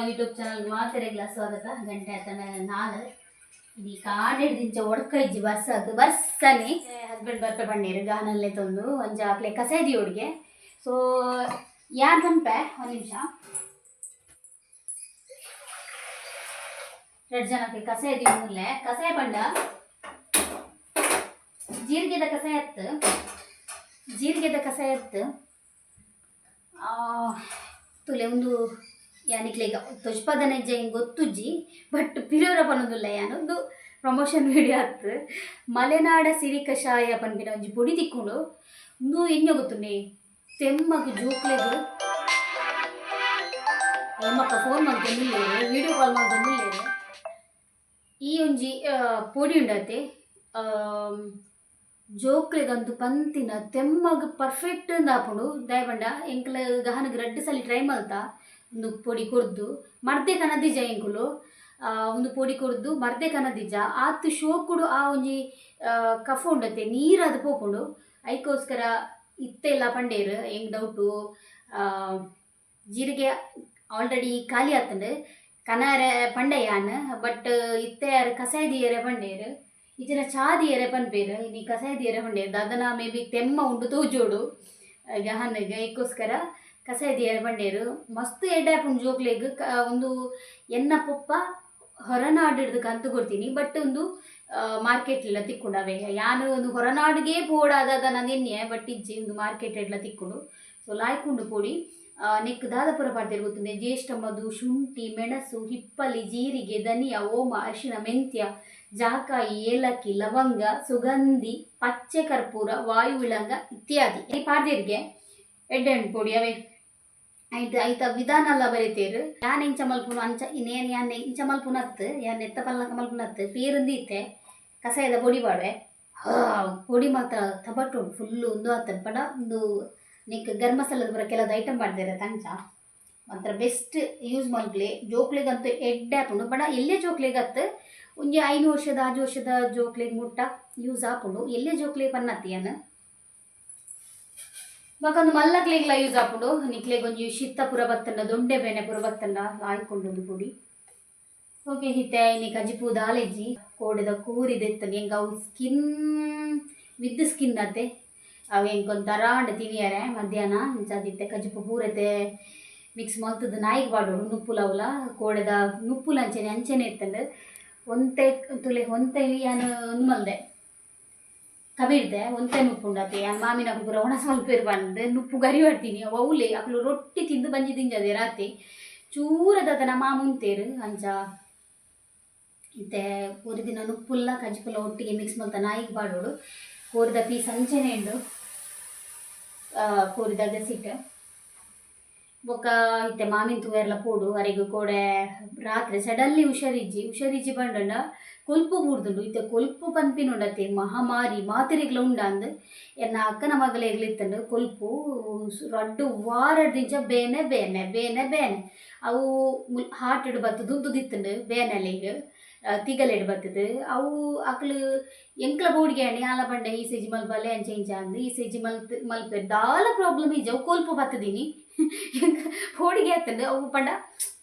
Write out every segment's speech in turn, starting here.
YouTube channel ಮಾತೆರೆಗ್ಲ ಸ್ವಾಗತ. ಗಂಟೆ ಆತನ ನಾಲ್. ಈ ಕಾಡೆಡ್ ದಿಂಚ ಒಡ್ಕ ಇಜ್ಜಿ ಬರ್ಸಗ್ ಬರ್ಸನೆ. ಹಸ್ಬೆಂಡ್ ಬರ್ಪೆ ಬಣ್ಣೇರು ಗಾನಲ್ಲೇ ತಂದು ಒಂಜಿ ಆಕ್ಲೆ ಕಸಾಯ ಹುಡುಗೆ. ಸೊ ಯಾರು ಪನ್ಪೆ, ಒಂದು ನಿಮಿಷ. ಎರಡು ಜನಕ್ಕೆ ಕಸಾಯ ದಿವ್ಲೆ. ಕಸಾಯ ಪಂಡ ಜೀರಿಗೆದ ಕಸಾಯ ಅತ್ತು, ಜೀರಿಗೆದ ಕಸಾಯ ಅತ್ತು. ತುಲೆ ಒಂದು ಯಾನಿಕ್ಲೆ ಈಗ ತೊಜ್ಪದನ ಹೆಜ್ಜೆ ಹಿಂಗೆ ಗೊತ್ತುಜ್ಜಿ, ಬಟ್ ಪಿರಿಯೋರ ಪನ್ನೊಂದುಲ್ಲ. ಯಾನೊಂದು ಪ್ರಮೋಷನ್ ವಿಡಿಯೋ ಅತ್ತು. ಮಲೆನಾಡ ಸಿರಿ ಕಷಾಯ ಪನ್ಪಿನ ಒಂಜಿ ಪೊಡಿ ತಿಕ್ಕೊಂಡು. ಒಂದು ಎಂಜ ಗೊತ್ತುಂಡೆ ತೆಮ್ಮಗ್ ಜೋಕ್ಲೆಗ್. ಎಮ್ಮಕ್ಕ ಫೋನ್ ಮಲ್ತೊಂದುಲ್ಲೇರು, ವೀಡಿಯೋ ಕಾಲ್ ಮಲ್ತೊಂದುಲ್ಲೇರು. ಈ ಒಂಜಿ ಪೊಡಿ ಉಂಡತೆ, ಜೋಕ್ಲೆಗಂತು ಪಂತಿನ ತೆಮ್ಮಗ್ ಪರ್ಫೆಕ್ಟ್ ಅಂದ್ ಆಪುಂಡು. ದಾಯೆ ಎಂಕ್ಲ ಗಹನಗ್ ರಡ್ಡ್ ಸಲಿ ಟ್ರೈ ಮಲ್ತ. ಒಂದು ಪೊಡಿ ಕೊರ್ದು ಮರ್ದೆ ಕನದಿಜ ಎಂಕುಲು. ಒಂದು ಪೊಡಿ ಕೊರ್ದು ಮರ್ದೆ ಕನದಿಜ. ಆತ್ ಶೋಕುಡು ಆ ಒಂಜಿ ಕಫ ಉಂಡತೆ, ನೀರಾದ್ ಪೋಪುಂಡು. ಐಕೋಸ್ಕರ ಇತ್ತೆಲ್ಲ ಪಂಡೇರು. ಎಂಕ್ ಡೌಟು, ಜೀರಿಗೆ ಆಲ್ರೆಡಿ ಖಾಲಿ ಆತುಂಡು. ಕನಾರೆ ಪಂಡೆ ಯಾನ್, ಬಟ್ ಇತ್ತೆ ಯಾರು ಕಸಾಯ ದಿಯರೆ ಪಂಡೇರು. ಇಜಿನ ಚಾ ದಿಯರೆ ಪನ್ಪೇರು, ಇನಿ ಕಸಾಯ ದಿಯರೆ ಪಂಡೇರು. ದಾದನ ಮೇ ಬಿ ತೆಮ್ಮ ಉಂಡು ತೋಜೋಡು ಗಹನಿಗೆ, ಐಕೋಸ್ಕರ ಕಸಾಯ ದಿಯರೆ ಪಂಡೇರು. ಮಸ್ತ್ ಎಡ್ಡೆ ಆಪುಂಡು ಜೋಕ್ಲೆಗ್. ಒಂದು ಎನ್ನ ಪೊಪ್ಪ ಹೊರನಾಡಿಡ್ದು ಕಂತು ಕೊಡ್ತೀನಿ, ಬಟ್ ಒಂದು ಮಾರ್ಕೆಟ್ ಎಲ್ಲ ತಿಕ್ಕೊಂಡವೆ. ಯಾನು ಒಂದು ಹೊರನಾಡಿಗೆ ಪೋಡಾದ ನಾನು ಎನ್ನೆ, ಬಟ್ ಇಜ್ಜಿ, ಒಂದು ಮಾರ್ಕೆಟ್ ಎಲ್ಲ ತಿಕ್ಕೊಂಡು. ಸೊ ಲಾಯ್ಕುಂಡು ಪೊಡಿ. ನೆಕ್ ದಾದಪುರ ಪಾಡ್ದೇರು ಗೊತ್ತುಂಡೆ? ಜ್ಯೇಷ್ಠ ಮಧು, ಶುಂಠಿ, ಮೆಣಸು, ಹಿಪ್ಪಲಿ, ಜೀರಿಗೆ, ಧನಿಯಾ, ಓಮ, ಅರಿಶಿನ, ಮೆಂತ್ಯ, ಜಾಕಾಯಿ, ಏಲಕ್ಕಿ, ಲವಂಗ, ಸುಗಂಧಿ, ಪಚ್ಚೆ ಕರ್ಪೂರ, ವಾಯು ವಿಳಂಗ ಇತ್ಯಾದಿ ಈ ಪಾಡ್ದೇರಿಗೆ. ಎಡ್ಡೆ ಉಂಡು ಪೊಡಿ ಅವೇ. ಐತ ಐತ ವಿಧಾನ ಎಲ್ಲ ಬರೀತೇರು. ಯಾನ್ ಎಂಚ ಮಲ್ಪುನು ಅಂಚ. ಇನ್ನೇನು, ಯಾನ್ ಇಂಚ ಮಲ್ಪುನತ್ತು, ಯಾನ್ ಎತ್ತ ಪಲ್ಲಕ ಮಲ್ಪುನತ್ತು. ಪೇರುಂದು ಇತ್ತೆ ಕಸಾಯದ ಪೊಡಿ ಪಾಡುವೆ. ಪೊಡಿ ಮಾತ್ರ ತಬಟ್ಟು ಫುಲ್ಲು ಒಂದು ಆತನ್ ಪಂಡ. ಒಂದು ನಿಕ್ ಗರಂ ಮಸಾಲದ ಪೂರ ಕೆಲವು ಐಟಮ್ ಪಾಡ್ದೇರ ತಂಚ ಒಂಥರ ಬೆಸ್ಟ್. ಯೂಸ್ ಮಲ್ಪಲೆ, ಜೋಕ್ಲೆಗಂತೂ ಎಡ್ಡೆ ಆಪುಂಡು. ಪಂಡ ಎಲ್ಲೇ ಜೋಕ್ಲೆಗತ್ತು, ಒಂಜಿ 5 ವರ್ಷದ 6 ವರ್ಷದ ಜೋಕ್ಲೆಗ್ ಮುಟ್ಟ ಯೂಸ್ ಆಪುಂಡು. ಎಲ್ಲೇ ಜೋಕ್ಲೆಗ್ ಪನ್ನತ್ತಿ ಯಾನ್. ಬೊಕ ಮಲ್ಲಕ್ಲೆಗ್ಲ ಯೂಸ್ ಆಪುಂಡು. ನಿಕ್ಲೆಗ್ ಒಂಜಿ ಶೀತ ಪೂರ ಬತ್ತಂಡ, ದೊಂಡೆ ಬೇನೆ ಪೂರ ಬತ್ತಂಡ ಲಾಯ್ಕೊಂಡು ಒಂದು ಪೊಡಿ. ಓಕೆ, ಇತ್ತೆ ಇನಿ ಕಜಿಪು ದಾಲೆಜ್ಜಿ. ಕೋಡೆದ ಕೋರಿ ದೆತ್ತಂಡು. ಎಂಕ್ ಅವು ಸ್ಕಿನ್ ವಿತ್ ಸ್ಕಿನ್ ಅತ್ತೆ, ಅವು ಎಂಕ್ ಒಂಥರ ಉಂಡು ತಿನಿಯರೆ ಮಧ್ಯಾಹ್ನ. ಇಂಚಾದಿತ್ತೆ ಕಜಿಪು ಪೂರತೆ ಮಿಕ್ಸ್ ಮಲ್ತುದು ನಾಯಿಗ್ ಪಾಡೋಡು. ನುಪ್ಪುಲ ಅವಲ ಕೋಡೆದ ನುಪ್ಪುಲ ಅಂಚನೆ ಅಂಚನೆ ಇತ್ತಂಡು. ಒಂತೆ ತುಲೆ, ಒಂತೆ ಯಾನ್ ಉಂದು ಮಲ್ದೆ, ಕಬಿಡ್ದೆ. ಒಂತೆ ನುಪ್ಪು ಉಂಡತೆ. ಯಾನ್ ಮಾಮಿನಕುಲು ಪೂರ ಒಣಸ್ ಮಲ್ಪೆರ್ ಪಂದ್ ನುಪ್ಪು ಗರಿ ಪಾಡ್ತೀನಿ. ಅವು ಅವ್ಲೆ ಅಕುಲು ರೊಟ್ಟಿ ತಿಂದು ಬಂಜಿ ದಿಂಜದೆ ರಾತ್ರಿ. ಚೂರದತನ ಮಾಮುಂತೇರು. ಅಂಚ ಇತ್ತೆ ಒರಿ ದಿನ ನುಪ್ಪುಲ್ಲ ಕಜಿಪುಲ್ಲ ಒಟ್ಟಿಗೆ ಮಿಕ್ಸ್ ಮಲ್ತ ನಾಯಿಗ್ ಪಾಡೋಡು. ಕೋರಿದ ಪೀಸ್ ಅಂಚನೆ ಉಂಡು, ಕೋರಿದ ಗಸಿಟ್. ಬೊಕ್ಕ ಇತ್ತೆ ಮಾಮಿನ ತೂವೆರ್ಲ ಪೋಡು. ಅರೆಗ್ ಕೋಡೆ ರಾತ್ರಿ ಸಡನ್ಲಿ ಹುಷಾರಿಜ್ಜಿ. ಹುಷಾರಿಜ್ಜಿ ಪಂಡಂಡ ಕೊಲ್ಪು ಬೂರ್ದುಂಡು. ಇತ್ತೆ ಕೊಲ್ಪು ಪನ್ಪಿನುಂಡತೆ ಮಹಾಮಾರಿ, ಮಾತೆರೆಗ್ಲ ಉಂಡಾಂದ್. ಎನ್ನ ಅಕ್ಕನ ಮಗಲೆಗ್ಲ ಇತ್ತಂಡು ಕೊಲ್ಪು. ರಡ್ಡು ವಾರದಿಂಚ ಬೇನೆ ಬೇನೆ ಬೇನೆ ಬೇನೆ. ಅವು ಹಾರ್ಟ್ ಬತ್ತುದು ಉಂತುದಿತ್ತುಂಡು ಬೇನೆಲೆಗ್, ತಿಗಲೆಡ್ ಬತ್ತುದು. ಅವು ಅಕ್ಲು ಎಂಕ್ಲ ಬೋಡಿಗೆ ಆಂಡ್. ಯಾನ್ಲ ಪಂಡೆ ಇಸಿಜಿ ಮಲ್ಪಲೆ ಅಂಚ ಇಂಚ ಅಂದ್. ಇಸಿಜಿ ಮಲ್ತ್ ಮಲ್ಪೆರ್, ದಾಲ ಪ್ರಾಬ್ಲಮ್ ಇಜ್ಜಿ. ಅವು ಕೊಲ್ಪು ಬತ್ತುದಿನಿ. ಎಂಕ್ ಪೋಡಿಗೆ ಆತುಂಡು. ಅವು ಪಂಡ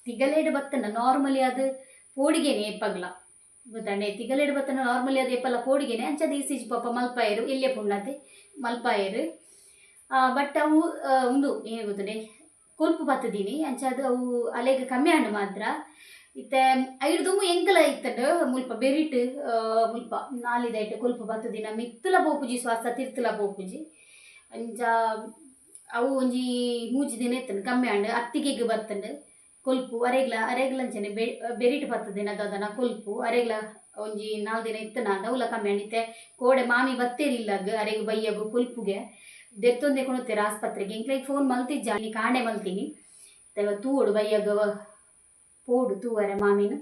ತಿಗಲೆಡ್ ಬತ್ತಂಡ ನಾರ್ಮಲಿ ಅದು ಪೋಡಿಗೆನೆ ಏಪಗ್ಲ, ಗೊತ್ತಾಂಡೆ? ತಿಗಲೆಡ್ ಬತ್ತಂಡ ನಾರ್ಮಲಿ ಅದು ಏಪಲ ಪೋಡಿಗೆನೆ. ಅಂಚಾದ್ ಇಸಿಜಿ ಪಾಪ ಮಲ್ಪಾಯೆರ್. ಎಲ್ಯ ಪುಂಡತೆ ಮಲ್ಪಾಯೆರ್. ಬಟ್ ಅವು ಉಂದು ಏನು ಗೊತ್ತುಂಡೆ, ಕೊಲ್ಪು ಬತ್ತುದೀನಿ. ಅಂಚಾದ್ ಅವು ಅಲೆಗ್ ಕಮ್ಮಿ ಆಂಡ್ ಮಾತ್ರ. ಇತ್ತೆ ಐಡ್ ದುಂಬು ಎಂಕಲ ಇತ್ತಂಡು ಮುಲ್ಪ ಬೆರಿಟ್, ಮುಲ್ಪ ನಾಲಿದೈಟ್ ಕೊಲ್ಪು ಬತ್ತುದಿನ. ಮಿತ್ತುಲ ಪೋಪುಜಿ ಶ್ವಾಸ, ತಿರ್ತುಲ ಪೋಪುಜಿ. ಅಂಚ ಅವು ಒಂಜಿ 3 ದಿನ ಇತ್ತಂಡು, ಕಮ್ಮಿ ಆಂಡ್. ಅತ್ತಿಗೆಗ್ ಬತ್ತಂಡು ಕೊಲ್ಪು. ಅರೆಗ್ಲ ಅರೆಗ್ಲ ಅಂಚನೆ ಬೆರಿಟ್ ಬತ್ತುದಿನ ದಾದನ ಕೊಲ್ಪು. ಅರೆಗ್ಲ ಒಂಜಿ 4 ದಿನ ಇತ್ತನ, ಅವುಲ ಕಮ್ಮಿ ಆಂಡ್. ಇತ್ತೆ ಕೋಡೆ ಮಾಮಿ ಬತ್ತೇರಿಲ್ಲಗ್. ಅರೆಗ್ ಬಯ್ಯಗು ಕೊಲ್ಪುಗೆ ದೆತ್ತೊಂದೆ ಕೊನೊತೆರ್ ಆಸ್ಪತ್ರೆಗೆ. ಎಂಕ್ಲೆಗ್ ಫೋನ್ ಮಲ್ತಿಜ್ಜ, ಇನಿ ಕಾಂಡೆ ಮಲ್ತೀನಿ. ತೂವೊಡು, ಬಯ್ಯಗ್ ಪೋಡು ತೂವರೆ ಮಾಮಿನ.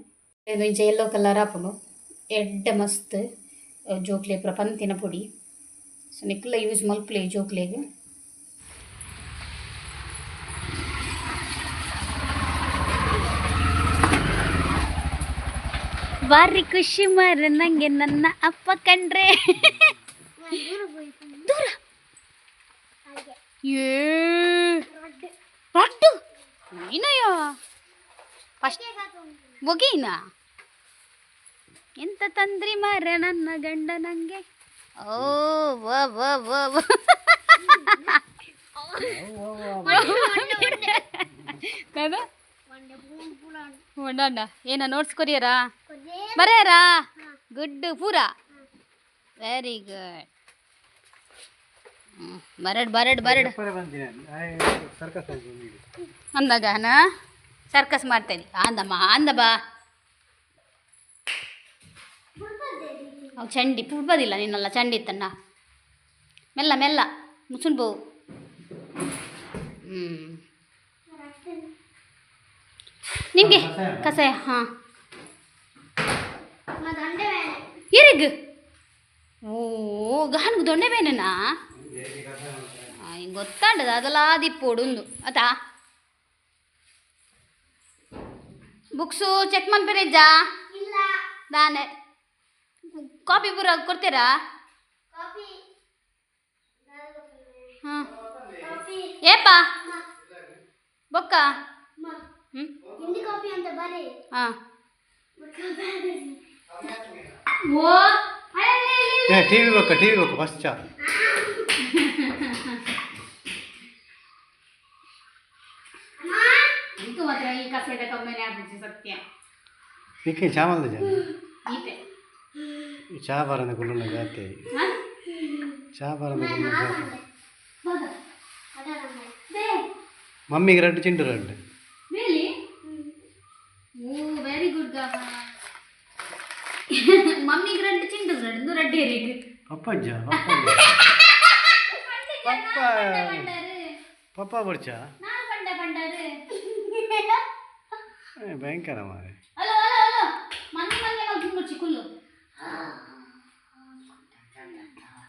ಇಂಚ ಯೆಲ್ಲೋ ಕಲರ್ ಆಪುಂಡು. ಎಡ್ಡೆ ಮಸ್ತ್ ಜೋಕ್ಲೆ ಪೂರ ಪಂತಿನ ಪೊಡಿ. ಸೊ ನಿಕ್ಕುಲ ಯೂಸ್ ಮಲ್ಪುಲೆ ಜೋಕ್ಲೆಗ್. ಬಾರಿ ಖುಷಿ ಮಾರ ನಂಗೆ ನನ್ನ ಅಪ್ಪ ಕಂಡ್ರೆ. ದೂರ ಏ ರಡ್ಡು. ವಿನಯ. ಫಸ್ಟ್ ಒಗೀನಾ? ಎಂತ ತಂದ್ರಿ ಮಾರ ನನ್ನ ಗಂಡ ನಂಗೆ? ಓ ವ ವ ವ ವ. ದಾದಾ ಉಂಡ. ಏನ ನೋಟ್ಸ್ ಕೊರಿಯರಾ ಬರೆಯರಾ? ಗುಡ್, ಪೂರ ವೆರಿ ಗುಡ್. ಬರಡ್ ಬರಡ್ ಬರಡ್. ಸರ್ಕಸ್. ಅಂದಾಗ ಸರ್ಕಸ್ ಮಾಡ್ತಾ ಇದ್ದಿ. ಆಂದಮ್ಮ, ಆಂದ ಬಾ. ಅವು ಚಂಡಿ ಪುಡ್ಬದಿಲ್ಲ ನಿನ್ನಲ್ಲ ಚಂಡಿ ಇತ್ತಣ್ಣ. ಮೆಲ್ಲ ಮೆಲ್ಲ ಮುಸುನ್ ಬೋವು. ಹ್ಞೂ, ನಿಮಗೆ ಕಸಾಯ. ಹಾಂ, ಇರಿಗ್. ಓ, ಗಹನ್ಗೆ ದೊಣ್ಣೆ ಬೇನೆನಾ? ಹಿಂಗೆ ಗೊತ್ತಾಂಡದ ಅದೆಲ್ಲ ದಿಪ್ಪೋಡು ಒಂದು ಆತಾ. ಬುಕ್ಸು ಚೆಕ್ ಮನ್ಪೆರೆಜ್ಜಾ? ದಾನೆ ಕಾಪಿ ಪೂರ ಕೊಡ್ತೀರಾ? ಹಾಂ, ಏಪಾ ಬೊಕ್ಕ? ಹ್ಞೂ. ಹಿಂದಿ ಕಾಪಿ ಅಂತ ಬರೀ. ಹಾಂ, ಓ. ಏ, ಟಿವಿ ಬೊಕ್ಕ, ಟಿವಿ ಬೊಕ್ಕ ಫಸ್ಟ್ ಚಾ. ಇದು ಮಾತ್ರ ಈ ಕಸದ ಕಮ್ಮಿನೇ ಆಗ್ಬಿಡ್ಸಿ ಸತ್ಯ. ನಿಕ್ಕೆ ಚಾ ಮಲ್ದ ಜನ. ಈತೆ. ಚಾ ಬರಂದ ಕುಳ್ಳುನ ಜಾತಿ. ಹಾಂ. ಚಾ ಬರಂದ ಕುಳ್ಳುನ ಜಾತಿ. ಹೌದಾ? ಬೇ. ಮಮ್ಮಿಗೆ ರಡ್ಡು, ಚಿಂಡು ರಡ್ಡು. ರಿಯಲಿ? ಓ, ವೆರಿ ಗುಡ್ ಗಾಹ. ಮಮ್ಮಿಗೆ ರಡ್ಡು, ಚಿಂಡು ರಡ್ಡು, ರಡ್ಡು ಏರಿಗೆ. ಪಪ್ಪಜ್ಜ, ಪಪ್ಪ, ಪಪ್ಪ ಬಡ್ಚಾ. ನಾನು ಪಂಡ ಪಂಡಾರು. ಏ, ಭಯಂಕರ ಮಾರೆ. ಹಲೋ ಹಲೋ ಹಲೋ, ಮೊನ್ನೆ ಮೊನ್ನೆ ಮಲ್ಕೊಂಡು ಮುಚ್ಚಿ ಕುಲ್ಲು.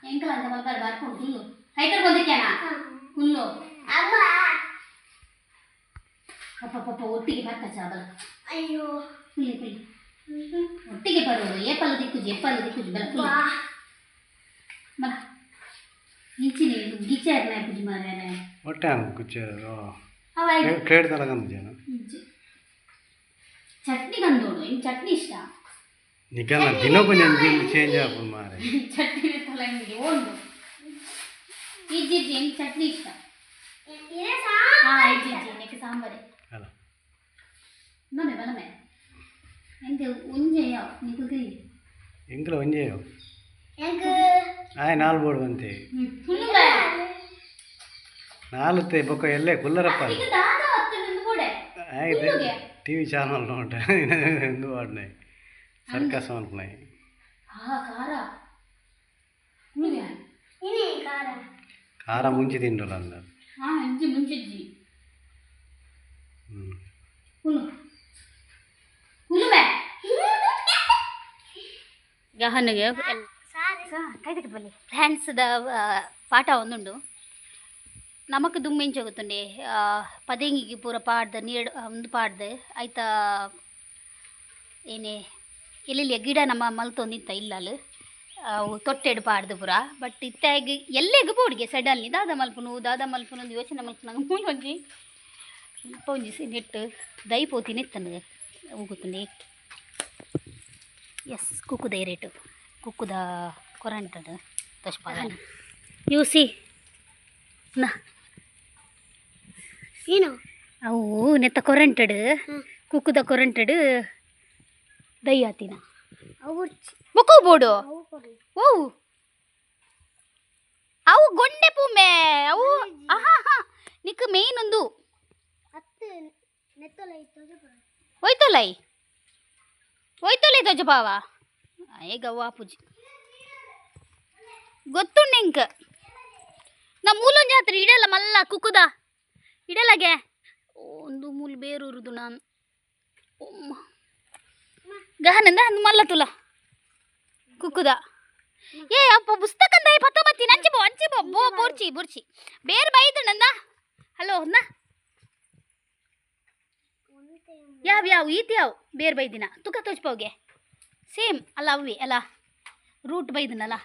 ಎಂಕಲ ಅಂತ ಮಲ್ಪಾರ ಬಾರ್ಕೊಂಡು ಕುಲ್ಲು. ಕೈಕರ್ ಬಂದಿಕ್ಯಾನ ಕುಲ್ಲು. ಪಪ್ಪ ಪಪ್ಪ, ಒಟ್ಟಿಗೆ ಬರ್ತ ಚಾಬಲ. ಅಯ್ಯೋ. ಕುಲ್ಲಿ ಕುಲ್ಲಿ, ಒಟ್ಟಿಗೆ ಬರೋದು. ಏಪಲ್ಲ ದಿಕ್ಕುಜಿ, ಎಪ್ಪಲ್ಲ ದಿಕ್ಕುಜಿ. ಬಲ ಕುಲ್ಲು ಬಲ. ಇಂಚಿನ ಗಿಚಾರ್ನ ಪೂಜೆ ಮಾರ್ಯಾನ. ಹೊಟ್ಟೆ ಕುಚ್ಚ. ಅವ. ಕ್ರೇಡ್ ತಲಗಂದು ಜನ. ಇಂಚಿ ಚಟ್ನಿ ಕಂದೋಡು. ಹಿಂಗೆ ಚಟ್ನಿ ಇಷ್ಟ. ನಿಕಲ್ಲ ದಿನಕ್ಕೂ ನೆನ್ಪಿಂದು ಚೇಂಜ್ ಆಪುಂಡು ಮಾರೆ. ಚಟ್ನಿ ತಲೆ ಹಿಂಗೆ ಒಂದು ಇಜ್ಜಿ ಇಜ್ಜಿ, ಹಿಂಗೆ ಚಟ್ನಿ ಇಷ್ಟ. ಹಾಂ, ಇಜ್ಜಿ ಇಜ್ಜಿ, ನೆಕ್ ಸಾಂಬಾರೆ. ಅಲ್ಲ. ಬಲಮೆ ಬಲಮೆ, ಎಂಕೆ ಒಂಜೆ ಯಾವ ನಿಕುಲ್. ಎಂಕಲ ಒಂಜೇ. ಆಯ್ ನಾಲ್ ಬೋರ್ಡ್ ಬಂತೆ. ಹ್ಞೂ, ಫುಲ್ಲು. ನಾಲ್ ತೇ ಬೊಕ್ಕ ಎಲ್ಲೇ ಕುಲ್ಲರಪ್ಪ. ಈಗ ದಾದ ಹತ್ತು ಬೋಡೆ. ಆಯ್ತು, ಟಿವಿ ಚಾನಲ್ ನೋಟ ಎಂದು ವಾಡ್ನಾయి, ಸರ್ಕಸ್ ಮಲ್ಪನಾಯಿ. ಹಾ, ಖಾರ ಹುಳುಗೆ. ಖಾರ ಮುಂಚೆ ತಿಂಡಲ್ಲ ಅಂದ. ಹಾಂ, ಅಜ್ಜಿ ಮುಂಚೆಜ್ಜಿ. ಹ್ಞೂ. ಹುಲ್ಲು ಹುಲ್ಲುವೆ ಗಹನಿಗೆ ಫ್ಯಾನ್ಸ್ದ ಪಾಠ ಒಂದುಂಡು. ನಮಕ್ ದುಮ್ಮೆಂಚ ಗೊತ್ತುಂಡೆ, ಪದೆಂಗಿಗೆ ಪೂರ ಪಾಡ್ದು ನೀರು ಒಂದು ಪಾಡ್ದು ಐತ. ಏನೇ ಎಲ್ಲೆಲ್ಲಿ ಗಿಡ ನಮ್ಮ ಮಲ್ತೊಂದಿತ್ತ ಇಲ್ಲಲ್ ಅವು ತೊಟ್ಟೆಡ್ ಪಾಡ್ದು ಪೂರ. ಬಟ್ ಇತ್ತಾಗ ಎಲ್ಲೆಗ್ ಬೋಡಿಗೆ ಸಡನ್ಲಿ ದಾದ ಮಲ್ಪುನು, ದಾದ ಮಲ್ಪುನು ಅಂದ್ ಯೋಚನೆ ಮಲ್ಪುನಾಗ ಮೂಲು ಒಂಜಿ ಮುಲ್ಪ ಒಂಜಿ ನೆಟ್ಟು ದೈ ಪೋತಿನ ಇತ್ತಂದು ಅವು ಗೊತ್ತುಂಡೆ. ಎಸ್, ಕುಕ್ಕುದ ರೇಟು ಕುಕ್ಕುದ ಕೊರಂಟದ ತೋಜ್ಪಾದ. ಯು ಸಿ ನಾ. ಏನು? ಅವು ನೆತ್ತ ಕೊರಂಟಡ್, ಕುಕ್ಕುದ ಕೊರಂಟಡ್ ದೈ ಆತಿನ. ಅವು. ಬೊಕ್ಕ ಬೋಡು. ಅವು ಕೊಡಿ. ಓ, ಅವು ಗೊಂಡೆ ಪೂಮೆ ಅವು. ಆಹಾ ಹಾ, ನಿಕ್ ಮೇನ್ ಒಂದು. ಹತ್ತು ನೆತ್ತಲ ಇತ್ತು. ಹೋಯ್ತೊಲೈ ಹೋಯ್ತೊಲೈ ತೋಜಪಾವ. ಈಗ ವಾಪುಜಿ ಗೊತ್ತುಂಡು ಇಂಕ್. ನಾ ಮೂಲೊಂದು ಜಾತ್ರೆ ಇಡಲ್ಲ ಮಲ್ಲ ಕುಕ್ಕುದ ಇಡಲಗೆ ಒಂದು ಮೂಲು ಬೇರೂರುದು. ನಾನು ಗಹನಂದ ಅಂದ್ ಮಲ್ಲ ತುಲ ಕುಕ್ಕುದ. ಏ ಅಪ್ಪ, ಪುಸ್ತಕ ಪತ್ತ ಬತ್ತಿ. ನಂಚಿ ಬೋ, ಅಂಚಿ ಬೋ ಬೋ. ಬೋರ್ಚಿ ಬೋರ್ಚಿ, ಬೇರೆ ಬೈದು ನಂದ. ಹಲೋ, ನಾ ಯಾವ ಯಾವ ಈತ ಯಾವ ಬೇರೆ ಬೈದಿನ ತುಕ ತೋಚ್ಪೋಗೆ. ಸೇಮ್ ಅಲ್ಲ, ಅವೇ ಅಲ್ಲ, ರೂಟ್ ಬೈದನಲ್ಲ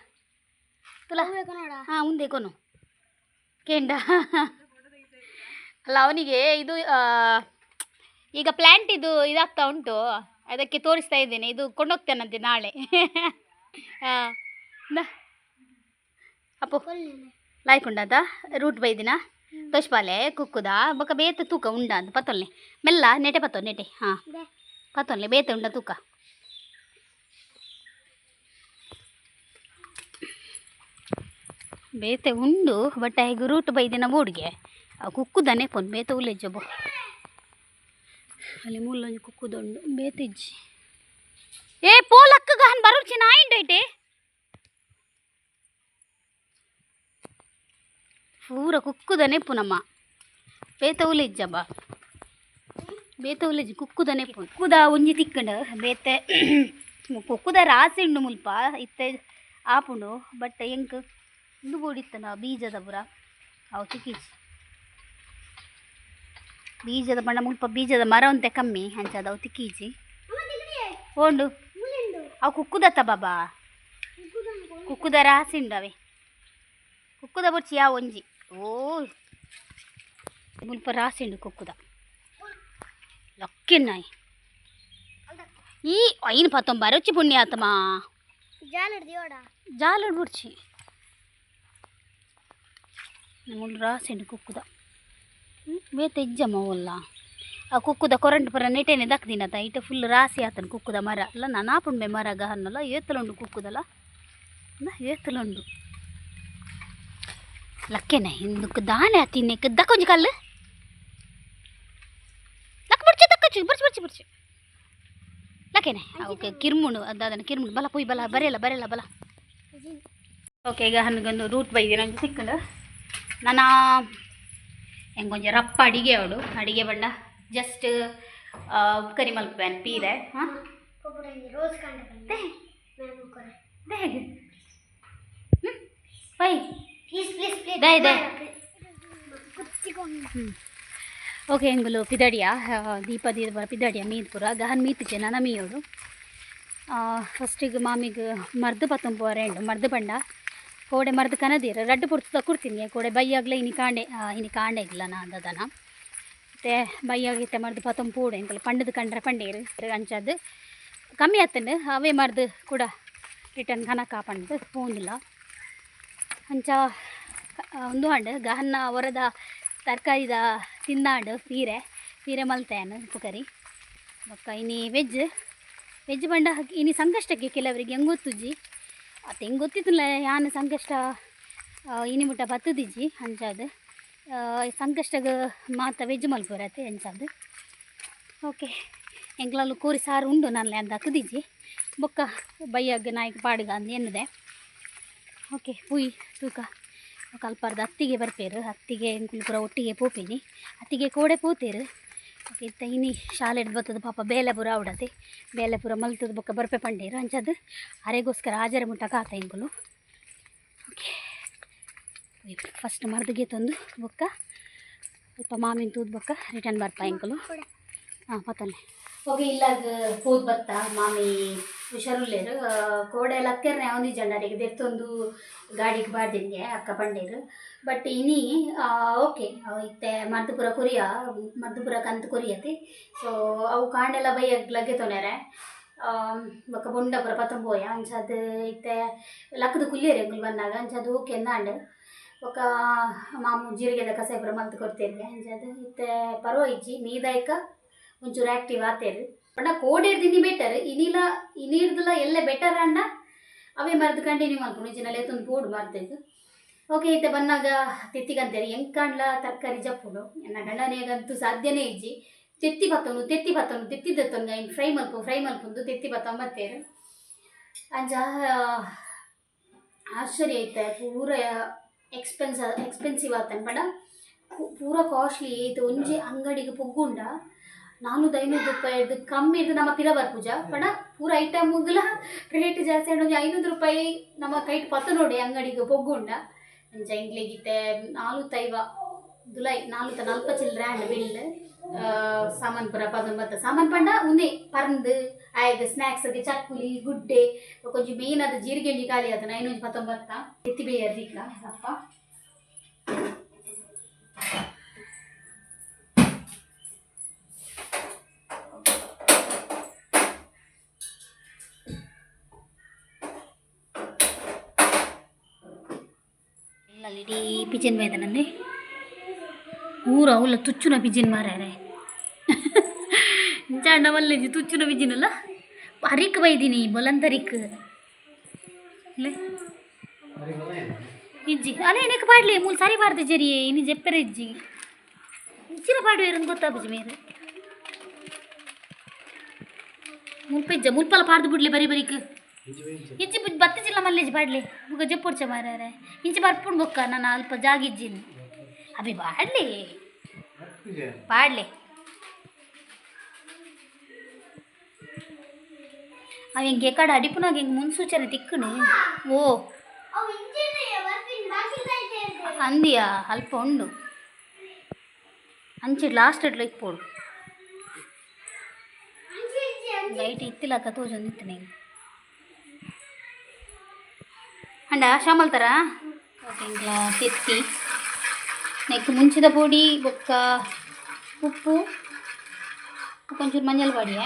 ತುಲ. ನೋಡ. ಹಾಂ, ಉಂದೆ ಕೊನು ಕೇಂಡ ಅಲ್ಲ ಅವನಿಗೆ. ಇದು ಈಗ ಪ್ಲ್ಯಾಂಟ್ ಇದು ಇದಾಗ್ತಾ ಉಂಟು, ಅದಕ್ಕೆ ತೋರಿಸ್ತಾ ಇದ್ದೇನೆ. ಇದು ಕೊಂಡೋಗ್ತೇನಂತೆ ನಾಳೆ. ಹಾಂ, ಅಪ್ಪು ಲಾಯ್ಕುಂಡದ ರೂಟ್ ಬೈದಿನ ತೋಷ್ಪಾಲೆ ಕುಕ್ಕುದ ಬೊಕ ಬೇತೆ ತೂಕ ಉಂಡ ಅಂತ ಪತ್ತೊಲ್ನೆ ಮೆಲ್ಲ ನೆಟೆ ಪತ್ತೊ ನೆಟೆ. ಹಾಂ, ಪತ್ತೊಲ್ನೆ ಬೇತೆ ಉಂಡ ತೂಕ. ಬೇತೆ ಉಂಡು ಬಟ್ ಹೇಗೆ ರೂಟ್ ಬೈದಿನ ಬೋರ್ಡ್ಗೆ ಕುಕ್ಕುದನೆ ಪೊನ್ ಬೇತೆ ಉಲ್ಲೆಜ್ಜೊಬ್ಬ ಅಲ್ಲಿ ಮೂಲೊಂಜಿ ಕುಕ್ಕುದುಂಡು ಬೇತೆ ಇಜ್ಜಿ. ಏ ಪೋಲಕ್ಕ ಗಹನ್ ಬರೋರ್ಚಿ ನಾಯಿಂಡು ಐಟೆ ಪೂರ ಕುಕ್ಕುದನೆ ಪುನಮ್ಮ ಬೇತೆ ಉಲ್ಲೆಜ್ಜಬ್ಬ ಬೇತೆ ಉಲ್ಲೆಜ್ಜಿ ಕುಕ್ಕುದನೆ ಪುನ್ ಕುಕ್ಕುದ ಒಂಜಿ ತಿಕ್ಕಂಡು ಬೇತೆ ಕುಕ್ಕುದ ರಾಸಿ ಉಂಡು ಮುಲ್ಪ ಇತ್ತೆ ಆಪುಂಡು ಬಟ್ ಎಂಕ್ ಇಂದು ಬೋಡಿತ್ತನ ಬೀಜದ ಪುರ ಅವು ತಿಕ್ಕಿಜಿ. ಬೀಜದ ಬಣ್ಣ ಮುಲ್ಪ ಬೀಜದ ಮರ ಒಂತೆ ಕಮ್ಮಿ ಅಂಚಾದ ಅವು ತಿಕ್ಕೀಜಿ. ಓಂಡು ಅವು ಕುಕ್ಕುದತ್ತ ಬಾಬಾ ಕುಕ್ಕುದ ರಾಸಿ ಉಂಡವೆ ಕುಕ್ಕುದ ಬೊರ್ಚಿ ಯಾವ ಒಂಜಿ ಓ ಮುಲ್ಪ ರಾಸಿ ಉಂಡು ಕುಕ್ಕುದ ಲಕ್ಕಿನಾಯಿ ಈ ಐನು ಪತ್ತೊಂಬಾರ వచ్చి ಪುಣ್ಯಾತ್ಮ ಜಾಲಡ್ ಬುರ್ಚಿ ಮುಳ್ಳು ರಾಸಿ ಕುಕ್ಕುದ ಬೇತೆ ಇಜ್ಜಮ್ಮ ಒಲ್ಲ ಆ ಕುಕ್ಕುದ ಕೊರಂಟ್ ಪರ ನೆಟೆನೆ ದಕ್ದಿನತ ಇಟ ಫುಲ್ ರಾಸಿ ಆತನ ಕುಕ್ಕುದ ಮರ ಅಲ್ಲ ನಾನಾಪುಂಬೆ ಮರ ಗಹನ್ನಲ್ಲ ಏತಲುಂಡು ಕುಕ್ಕುದಲ್ಲ ಏತಲುಂಡು ಲಕ್ಕೆನೆ ಹಿಂದಕ್ಕೆ ದಾನೆ ಆತಿನ್ನೆಕ್ ದಕ್ಕೊಂಜಿ ಕಲ್ಲು ಲಕ್ಕ ಬುಡ್ಚಿ ದಕ್ಕಚ್ಚು ಬರ್ಚಿ ಬರ್ಚಿ ಬರ್ಚಿ ಲಕ್ಕೆನೆ ಓಕೆ ಕಿರ್ಮುಂಡು ಅದಾದನ ಕಿರ್ಮುಂಡು ಬಲ ಪುಯ್ ಬಲ ಬರೆಯಲ್ಲ ಬರೆಯಲ್ಲ ಬಲ. ಓಕೆ ಈಗ ಹನ್ಗೊಂದು ರೂಟ್ ಬೈದಿ ನಂಗೆ ಸಿಕ್ಕಂಡು ನನ್ನ ಹೆಂಗೊಂಜಿ ರಪ್ಪ ಅಡಿಗೆ ಅವಳು ಅಡಿಗೆ ಬಣ್ಣ ಜಸ್ಟ್ ಕರಿ ಮಲ್ಪೇನ್ ಪೀರೆ. ಹಾಂ, ಹೇಗೆ ಪೈ ದೈ ದೈ. ಓಕೆ ಎಂಗುಲು ಪಿದಡಿಯ ದೀಪ ದೀಪ ಪಿದಡಿಯ ಮೀನ್ಪುರ ಗಹನ್ ಮೀತಿಗೆ ನನ್ನ ಮೀಯೋಡು. ಫಸ್ಟಿಗೆ ಮಾಮಿಗೆ ಮರ್ದು ಪತ್ತೊಂಬುವರೆ ಉಂಡು ಮರ್ದು ಬಂಡ ಕೋಡೆ ಮರ್ದು ಕನದೀರ ರಡ್ಡು ಪುರ್ತದ ಕೊಡ್ತೀನಿ ಕೋಡೆ ಬೈಯಾಗ್ಲೆ ಇನಿ ಕಾಂಡೆ ಇನಿ ಕಾಂಡೆ ಇಲ್ಲ ನಾ ಅಂದದನ ಮತ್ತು ಬೈಯಾಗಿತ್ತೆ ಮರ್ದು ಪತ್ತೊಂಪೂಡು ಎಂಕಲು ಪಂಡದು ಕಂಡ್ರೆ ಪಂಡೇರು ಅಂಚದು ಕಮ್ಮಿ ಆತಂಡು ಅವೇ ಮರ್ದು ಕೂಡ ರಿಟರ್ನ್ ಕನಕ ಪಂಡ್ದು ಪೋಂದಿಲ್ಲ ಅಂಚ ಒಂದು ಹಂಡು ಗಹನ್ನ ಹೊರದ ತರಕಾರಿದ ತಿಂದಾಂಡು ಪೀರೆ ಪೀರೆ ಮಲ್ತೇನು ಉಪ್ಪು ಬೊಕ್ಕ ಇನಿ ವೆಜ್ ವೆಜ್ ಬಂಡ ಇನಿ ಸಂಕಷ್ಟಕ್ಕೆ ಕೆಲವರಿಗೆ ಹೆಂಗೆ ಗೊತ್ತುಜ್ಜಿ ಅದು ಹೆಂಗೆ ಗೊತ್ತಿತ್ತಲ್ಲ ಯಾನ್ ಸಂಕಷ್ಟ ಇನಿ ಮುಟ್ಟ ಬತ್ತದಿಜ್ಜಿ ಅಂಚಾದ್ ಸಂಕಷ್ಟಗ ಮಾತ ವೆಜ್ ಮಲ್ಪುರತೆ ಅಂಚಾದ್. ಓಕೆ ಎಂಕ್ಲಲ್ಲು ಕೋರಿ ಸಾರು ಉಂಡು ನಾನು ಅಂದ ಅಕ್ಕದಿಜ್ಜಿ ಬೊಕ್ಕ ಬೈಯಾಗ ನಾಯ್ಕ ಪಾಡುಗ ಅಂದ್ ಎನ್ನುದೆ. ಓಕೆ ಪುಯ್ ತೂಕ ಕಲ್ಪಾರ್ದ ಅತ್ತಿಗೆ ಬರ್ಪೇರು ಅತ್ತಿಗೆ ಎಂಕುಲು ಪೂರ ಒಟ್ಟಿಗೆ ಪೋಪಿನಿ ಅತ್ತಿಗೆ ಕೋಡೆ ಪೋತೇರು. ಓಕೆ ಇತ್ತ ಇನಿ ಶಾಲೆಡ್ ಬತ್ತದ ಪಾಪ ಬೇಲೆ ಪೂರ ಆವಡತೆ ಬೇಲೆ ಪೂರ ಮಲ್ತದ ಬೊಕ್ಕ ಬರ್ಪೆ ಪಂಡೇರು ಅಂಚದು ಅರೆಗೋಸ್ಕರ ಹಾಜರ ಮುಟ್ಟ ಕಾತ ಎಂಕುಲು. ಓಕೆ ಫಸ್ಟ್ ಮರ್ದಿಗೆ ತಂದು ಬೊಕ್ಕ ಸ್ವಲ್ಪ ಮಾಮಿನ ತೂದು ಬೊಕ್ಕ ರಿಟರ್ನ್ ಬರ್ಪ ಎಂಕುಲು. ಹಾಂ ಪತ್ತನೆ. ಓಕೆ ಇಲ್ಲಾಗ ಪೋದು ಬತ್ತ ಮಾಮಿ ಹುಷಾರುಲ್ಲೇರು ಕೋಡೆ ಲಕ್ಕೆರ್ನೆ ಒಂದಿ ಜಂಡರಿಗೆ ದೆತ್ತೊಂದು ಗಾಡಿಗೆ ಬಾರ್ದಿಂಗೆ ಅಕ್ಕ ಪಂಡೇರು ಬಟ್ ಇನಿ ಓಕೆ ಇತ್ತೆ ಮರ್ದುಪುರ ಕೊರಿಯ ಮರ್ದುಪುರ ಕಂತು ಕೊರಿಯತೆ. ಸೊ ಅವು ಕಾಂಡೆಲ್ಲ ಬೈಯಗ್ ಲಗ್ಗೆ ತೊನೆರೆ ಬೊಕ್ಕ ಬೊಂಡಪುರ ಪತ್ತೊಂಬೋಯ ಅಂಚಾದ್ ಇತ್ತೆ ಲಕ್ಕದ ಕುಲ್ಲೇರು ಎಂಕುಲು ಬಂದಾಗ ಅಂಚಾದ್ ಓಕೆ ಎಂದಾಂಡ್ ಬೊಕ್ಕ ಮಾಮು ಜೀರಿಗೆದ ಕಸಾಯ ಪೂರ ಮಲ್ತ್ ಕೊಡ್ತೇವೆ ಅಂಚಾದ್ ಇತ್ತೆ ಪರ್ವ ಇಜ್ಜಿ ಮೀದಾಯ್ಕ ಒಂಚೂರು ಆ್ಯಕ್ಟಿವ್ ಆತೇರು ಪಂಡ ಕೋಡೆರ್ದಿನಿ ಬೆಟರ್ ಇನಿಲ ಇನಿರ್ದಲ ಎಲ್ಲ ಬೆಟರ್ ಅಂಡ ಅವೇ ಮರ್ದು ಕಂಟಿನ್ಯೂ ಮಲ್ಪುಂಡು ಇಜ್ಜಿನಲ್ಲಿ ಎತ್ತೊಂದು ಪೋಡು ಮರ್ದೆಗ್. ಓಕೆ ಇತ್ತೆ ಬನ್ನಾಗ ತೆತ್ತಿಗಂತೇರಿ ಎಂಕಾಂಡ್ಲ ತರಕಾರಿ ಜಪ್ಪುಂಡು ಎನ್ನ ಗಂಡನಿಗಂತೂ ಸಾಧ್ಯನೇ ಇಜ್ಜಿ ತೆತ್ತಿ ಬತ್ತೊಂಡು ತೆತ್ತಿ ಬತ್ತೊಂಡು ತೆತ್ತಿ ದತ್ತೊಂದು ಐನ್ ಫ್ರೈ ಮಲ್ಪು ಫ್ರೈ ಮಲ್ಪುಂದು ತೆತ್ತಿ ಬತ್ತೊಂಬತ್ತೇರು ಅಂಚ ಆಶ್ಚರ್ಯ ಐತೆ ಪೂರ ಎಕ್ಸ್ಪೆನ್ಸಿವ್ ಆತನ್ ಪಂಡ ಪೂರ ಕಾಸ್ಟ್ಲಿ ಇದು ಒಂಜಿ ಅಂಗಡಿಗೆ ಪೊಗ್ಗುಂಡ 400-500 ರೂಪಾಯಿ ಹಿಡ್ದು ಕಮ್ಮಿ ಹಿಡ್ದು ನಮ್ಮ ಪಿರ ಬರ್ಪೂಜ ಪಂಡ ಪೂರ ಐಟಮ್ಗಳ ರೇಟ್ ಜಾಸ್ತಿ ಒಂಜಿ 500 ರೂಪಾಯಿ ನಮ್ಮ ಕೈಟ್ ಪತ್ತ ನೋಡಿ ಅಂಗಡಿಗೆ ಪೊಗ್ಗುಂಡ ಅಂಚ ಇಂಗ್ಲಿಗಿತ್ತೆ ನಾಲ್ತೈವ ದುಲೈ ನಾಲ್ತ ನಲ್ಪ ಚಿಲ್ಲರೆ ಆಂಡ್ ಬಿಲ್ ಸಾಮಾನ್ ಪೂರ ಪದೊಂಬತ್ತ ಸಾಮಾನ್ ಪಂಡ ಉಂದೆ ಪರಂದು ಆಯ್ತು ಸ್ನ್ಯಾಕ್ಸ್ ಚಕ್ಕುಲಿ ಗುಡ್ಡೆ ಕೊಂಚ ಮೇನ್ ಅದು ಜೀರಿಗೆ ಒಂಜಿ ಖಾಲಿ ಆತನ ಐನೊಂಜಿ ಪತ್ತೊಂಬತ್ತ ಎತ್ತಿ ಬೇಯರ್ದಿಕ್ಕ ಅಪ್ಪ. ಇಲ್ಲ ಇಡೀ ಪಿಜಿನ್ ಮೇದನಲ್ಲಿ ಊರ ಅವಲ್ಲ ತುಚ್ಚುನ ಪಿಜಿನ್ ಮಾರ್ಯಾರೆ. ಇಂಚಾಂಡ ಮಲ್ಲೆಜಿ ತುಚ್ಚುನ ಪಿಜಿನಲ್ಲ ಅರಿಕ್ ಬೈದಿನಿ ಬೊಲಂತರಿಕ್ ಲೇ. ಇಜ್ಜಿ ಅಲೆ ನೆಕ್ ಪಾಡ್ಲಿ ಮೂಲು ಸರಿ ಪಾಡ್ದು ಜರಿಯೇ ಇನ್ನು ಜೆಪ್ಪೆರ ಇಜ್ಜಿ ಇಚ್ಚಿನ ಪಾಡುವೇರು ಗೊತ್ತಾಪುಜಿ ಮೇರೆ ಮುಲ್ಪಿಜ್ಜ ಮುಲ್ಪಲ ಪಾಡ್ದು ಬಿಡ್ಲಿ ಬರಿ ಬರಿಕ್. ಇಂಚಿ ಬತ್ತಿ ಜಿಲ್ಲ ಮಲ್ಲೇಜಿ ಪಾಡ್ಲಿ ಬುಕ್ಕ ಜೆಪ್ಪೊಡ್ಚ ಮಾರ್ಯಾರೆ. ಇಂಚಿ ಬರ್ಪುಂಡು ಬೊಕ್ಕ ನಾನು ಅಲ್ಪ ಜಾಗಿಜ್ಜಿನಿ ಅಭಿ ಬಾಡ್ಲಿ ಪಾಡ್ಲಿ. ಅವ ಹಿಂಗೆ ಎಕಡ ಅಡಿಪುನಾಗ ಹಿಂಗೆ ಮುನ್ಸೂಚನೆ ತಿಕ್ಕಣು ಓ. ಅವು ಇಂಚಿನ ಬರ್ಪಿನ ಬಾಕಿ ಐತೆ. ಅಂದಿಯಾ ಅಲ್ಪ ಉಂಡು ಅಂಚಿ ಲಾಸ್ಟ್ ಎಡ್ಲ ಇಪ್ಪೋಡು. ಅಂಚಿ ಇಂಚಿ ಅಂಚಿ. ಲೈಟ್ ಇತ್ತಿಲಕ್ಕ ತೋಜೊಂದಿತ್ತು ನಿಂಗೆ ಅಂಡ ಶಾಮಲ್ತಾರ. ಓಕೆ, ಇಂಕ್ಲ ತೆತ್ತಿ ನೆಕ್ ಮುಂಚಿದ ಪೊಡಿ ಬೊಕ್ಕ ಉಪ್ಪು ಒಂಚೂರು ಮಂಜಲ್ ಪೊಡಿ.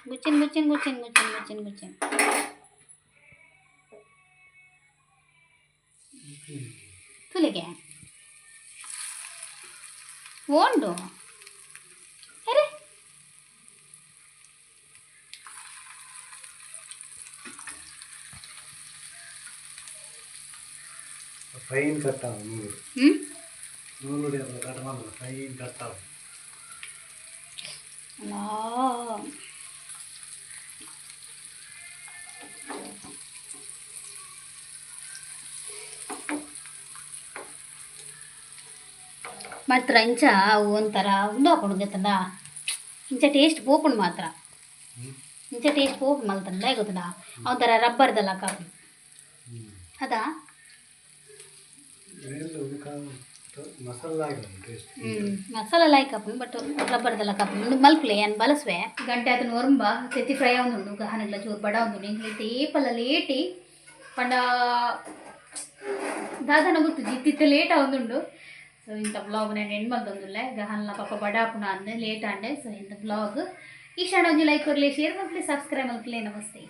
ಗುಚ್ಚಿನ ಗುಚ್ಚಿನ ಗುಚ್ಚಿನ ಗುಚ್ಚಿನ ಗುಚ್ಚಿನ ಗುಚ್ಚಿನ ತುಲಿಗೆ ಓಂಡು ಅರೆ. ಫೈನ್ ಕಟ್ಟಾವ ನೂಲು. ಹ್ಞೂ. ನೂಲು ಕಟ್ ಮಾಡಲ್ಲ, ಫೈನ್ ಕಟ್ಟಾವ. ಅಲಾ ಮಾತ್ರ ಇಂಚ ಅವು ಒಂಥರ ಉಂಡು ಹಾಕೊಂಡು ಗೊತ್ತಲ್ಲ. ಇಂಚ ಟೇಸ್ಟ್ ಪೋಪುಂಡು ಮಾತ್ರ. ಇಂಚ ಟೇಸ್ಟ್ ಪೋಪು ಮಲ್ತಂಡ ಗೊತ್ತಲ್ಲ, ಒಂಥರ ರಬ್ಬರ್ದಲ್ಲ ಕಾಪು ಅದಾ. ಮಸಾಲ ಆಗಿಲ್ಲ ಟೇಸ್ಟ್. ಮಸಾಲ ಲೈಕ್ ಆಪುಂಡು, ಬಟ್ ರಬ್ಬರ್ದಲ್ಲ ಕಾಪುಂಡು. ಮಲ್ಪುಲೆ ಏನು ಬಲಸುವೆ. ಗಂಟೆ ಆತನ ಒರಂಬ ತೆತ್ತಿ ಫ್ರೈ ಆವೊಂದುಂಡು. ಗಹನಗ್ಲ ಚೂರು ಬಡ ಉಂಡು. ಎಂಕ್ಲೆ ಏಪಲ ಲೇಟಿ ಪಂಡ ದಾದನ ಗೊತ್ತು ಜಿತ್ತಿತ್ತೆ ಲೇಟ್ ಆವೊಂದುಂಡು. ಸೊ ಇಂಥ ಬ್ಲಾಗ್ ನಾನು ಎಂಡ್ ಮಲ್ತೊಂದುಲ್ಲೆ. ಗಹನ್ಲ ಪಾಪ ಬಡ ಆಪುನ ಅಂದ್ ಲೇಟ್ ಆಂಡೆ. ಸೊ ಇಂಥ ಬ್ಲಾಗ್ ಈ ಕ್ಷಣ ಒಂಜಿ ಲೈಕ್ ಕೊರ್ಲೆ, ಶೇರ್ ಮಲ್ಪಲೆ, ಸಬ್ಸ್ಕ್ರೈಬ್ ಮಲ್ಪಲೆ. ನಮಸ್ತೆ.